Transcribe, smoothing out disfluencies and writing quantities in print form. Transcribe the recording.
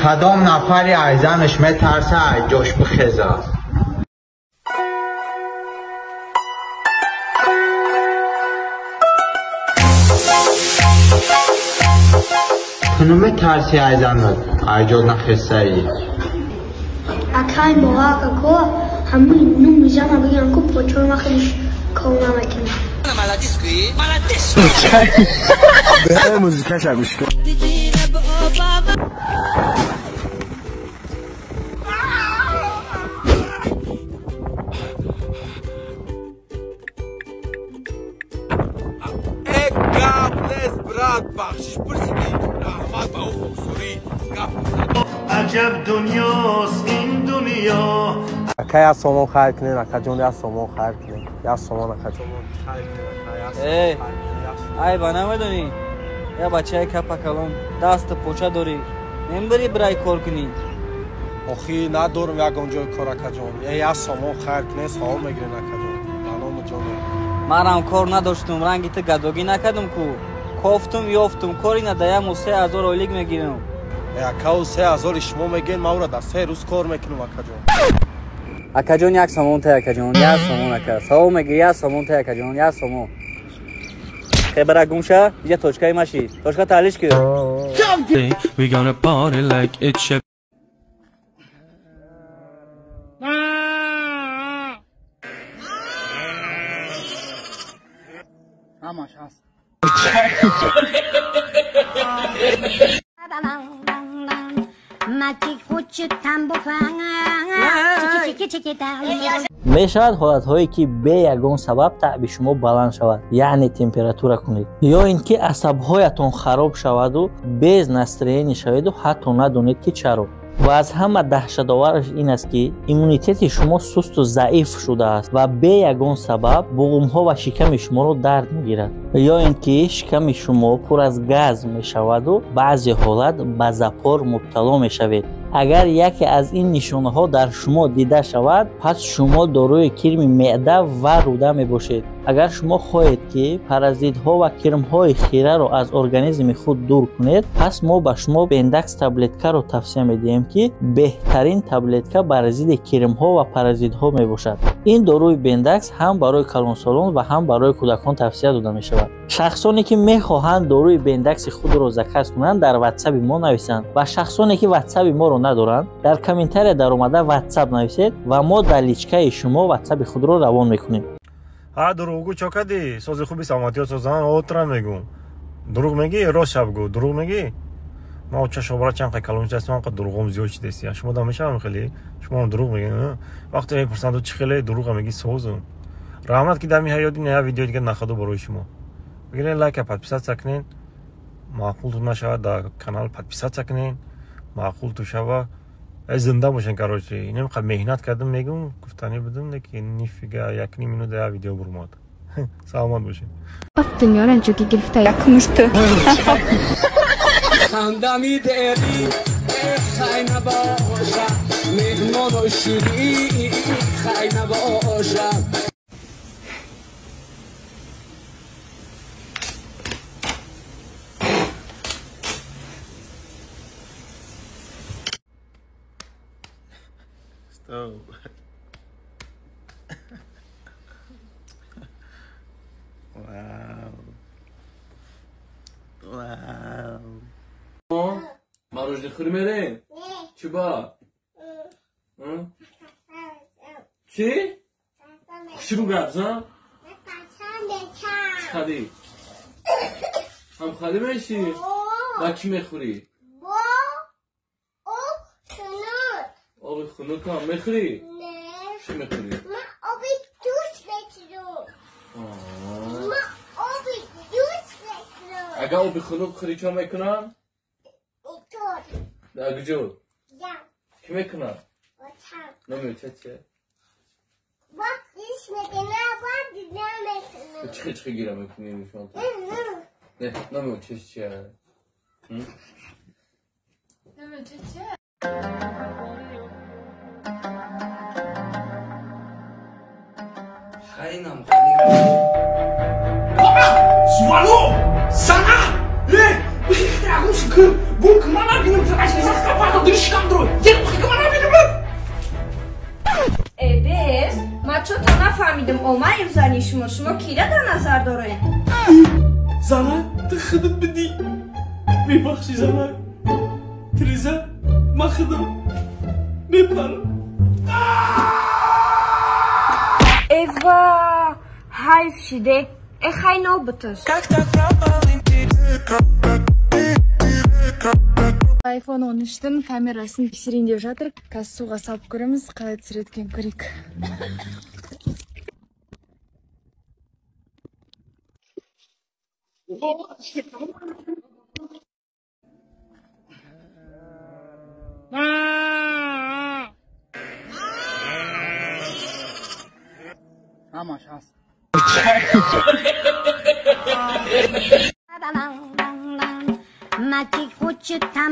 Кадом нафари ай занаш метарса, ай ҷош бихеза. Ту наметарси ай занат, ай ҷо нахестаӣ. Акай моака ко ҳамин нуми зана бигирам ку почои ма хелиш кор намекунам. Музикаша гӯш кун. Гап нест, брат, бахшиш пурсидӣ, раҳмат ба ӯ хоксорӣ гап. Аҷаб дунёст ин дунё. Ака, як сомон хайр кунед, акаҷон, як сомон хайр кунед, як сомон, акаҷон. Эй, ай ба намедонӣ, я бачаи капа калон, дасту поча дорӣ, мембарӣ бирай кор кунӣ? Охи надорам ягон ҷои кор, акаҷон. Э, як сомон хайр кунед, савоб мегирен, акаҷон, ба ному ҷоно. Манам кор надоштум, ранги ту гадогӣ накардум ку, кофтум, ёфтум, кори надаяму 3000 ойлик мегирам. Э, акау, 3000-и шумо мегӯед, ман ӯра дар 3 рӯз кор мекунам, акаҷон. Акаҷон, як сомон та, акаҷон, як сомон, ака, савоб мегирӣ, як сомон та, акаҷон, як сомон. Хебара гумша, иҷа точкаи маши, точка таҳлиш ки. We gonna party like it's a ҳамаш ҳаст. Мешавад ҳолатҳое, ки бе ягон сабаб таъби шумо баланд шавад, яъне температура кунед, ё ин ки асабҳоятон хароб шаваду без настроение шаведу ҳатто надонед, ки чаро. Ва аз ҳама даҳшатовараш ин аст, ки иммунитети шумо сусту заиф шудааст ва бе ягон сабаб буғумҳо ва шиками шуморо дард мегирад, ё ин ки шиками шумо пур аз газ мешаваду баъзе ҳолат ба запор мубтало мешавед. Агар яке аз ин нишонаҳо дар шумо дида шавад, пас шумо дорои кирми меъда ва рӯда мебошед. Агар шумо хоҳед, ки паразитҳо ва кирмҳои хираро аз организми худ дур кунед, пас мо ба шумо Бендакс таблеткаро тавсия медиҳем, ки беҳтарин таблетка бар зидди кирмҳо ва паразитҳо мебошад. Ин доруи Бендакс ҳам барои калонсолон ва ҳам барои кӯдакон тавсия дода мешавад. Шахсоне, ки мехоҳанд доруи Бендакси худро заказ кунанд, дар ватсаби мо нависанд ва шахсоне, ки ватсаби моро надоранд, дар комментария даромада ватсап нависед ва мо дар личкаи шумо ватсаби худро равон мекунем. Ҳа, дурӯғгӯ, чо кардӣ? Сози хуби саломатиё созан отра мегӯм. Дурӯғ мегӣ, рост шаб гӯ, дурӯғ мегӣ. Ман оча шобра чанд қа калон шудастам, қа дурӯғом зиёд шудест. Шумо дам мешавам хеле, шумоам дурӯғ мегӯед. Вақте мепурсанд, чӣ хеле, дурӯға мегӣ, созум. Раҳмат, ки дами ҳаёти не видео дига нахаду барои шумо. Бигирен, лайка, подписаться кунен. Маъқул нашавад, дар канал подписаться кунен. Маъқул ту шава. Э, зинда бошен, короче. Инем қа меҳнат кардам, мегум, гуфтанӣ будум, ки нифига 1,5 минута я видео бурмад. Саломат бошед. Дунёра ҷуги гирифта як мушту. Хандами дери хай набоша, меҳмону шудӣ хай набоша. Stop. Wow. Wow. Мороженое хӯрӣ мерем? Чӣ ба? Чӣ? Хушрӯ гап зан? Чӣ хадӣ? Ҳам хадӣ мешӣ? Ба чӣ мехӯрӣ? Оби хунук ҳам мехӯрӣ? Чӣ мехӯрӣ? Ман оби дӯст мехӯрам. Ман оби дӯст мехӯрам. Агар оби хунук хӯрӣ, чӣ мекунам? Дар куҷо? Кӣ мекунад? Номи оча чия? Чихе чихе гира мекунӣ? Не, номи очаш чия? Номи оча чия? Хайнам. Свало! Сана! Э! Нафаҳмидам, омаю зани шумо, шумо кира дар назар доред? Зана, ту худат бидӣ. Мебахшӣ, зана. Тиреза, ман худам мепарам. Эва, ҳайф шиде. Э, хай нобуташ. iPhone 13-тің камерасын тексерейін деп жатыр. Қазір суға салып көреміз, қалай түсіреді екен көрейік. Ҳамаш ҳаст. Мальчик хочет там.